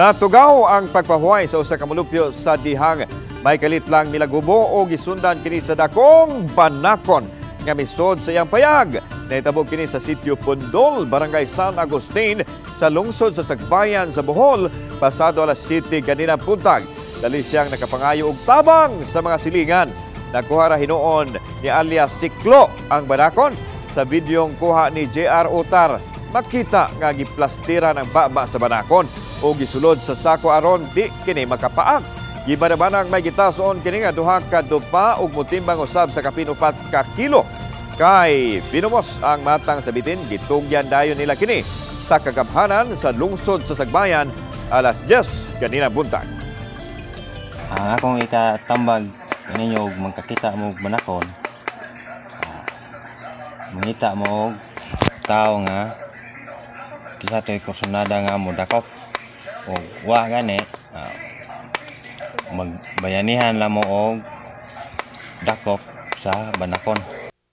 Natugaw ang pagpahuway sa usa ka mulupyo sa dihang may kalit lang nilagubo o gisundan kini sa dakong banakon nga misod sa iyang payag. Nahitabo kini sa sitio Pundol, Barangay San Agustin, sa lungsod sa Sagbayan sa Bohol, pasado alas 7 ganina buntag. Dali siyang nakapangayo og tabang sa mga silingan. Nakuha ra hinuon ni alias Siklo ang banakon. Sa videong kuha ni JR Otar, makita nga giplastira ng baba sa banakon o gisulod sa sako aron di kini makapaak. Gibanabanang may gitason kini nga duha ka dupa ug motimbang usab sa kapin 4 ka kilo. Kay binumos ang matang sa bitin, gitugyan dayon nila kini sa kagamhanan sa lungsod sa Sagbayan alas 10 ganina buntag. Ang akong ikatambag ninyo og magkakita mo og banakon, mangita mo og tao nga kisa to'y kursunada nga mo dakop og wa gani, magbayanihan lang mo og dakop sa banakon.